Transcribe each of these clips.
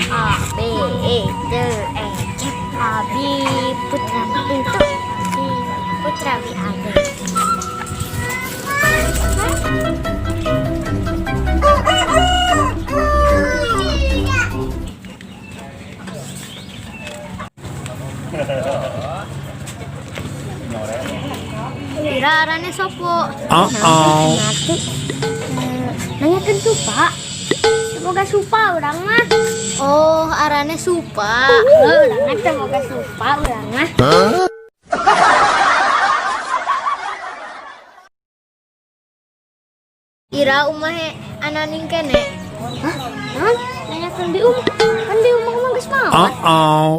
A B D E F Abi Putra itu Abi Putra B A B. Ira arane sopo? Uh-oh. Ngerti. Nanyakeun Supa. Semoga Supa urang mah. Oh, arane Supa. Heuh, urang mah teu boga Supa urang mah. Ira umahe ananing kene. Hah? Naon? Nanyakeun bi umah. Kan bi umah mah geus maot. Uh-oh.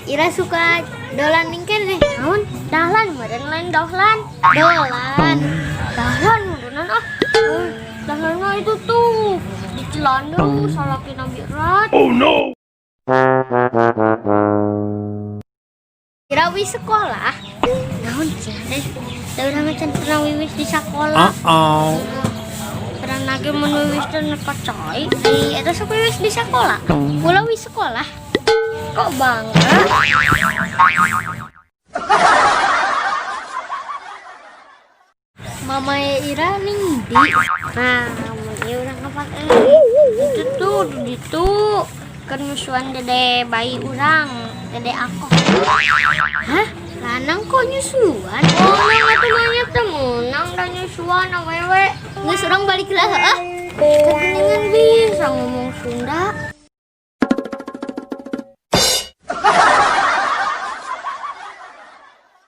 Ira suka dolan ning kene. Naon? Dahlan meureun lain dohlan. Dolan. Dahlan meureun ah. Dahlan mah itu tuh di Cilandu salaki Nabi Rat. Oh no. Ira wis sekolah. Naon sih teh? Da urang can pernah wiwis di sekolah. Uh-oh. Pernah lagi mun wiwis teh nepa cai. Ai eta sok wiwis di sekolah. Kula wis sekolah. Kok bangga? Mama Ira ning di. Nah, mun ieu urang kapan itu tuh di ditu kan nyusuan dede bayi urang, dede aku. Hah? Lanang kok nyusuan? Oh, nang atuh nanya teh menang da nyusuan awewe. Geus urang balik lah heuh. Kegeningan bisa ngomong Sunda.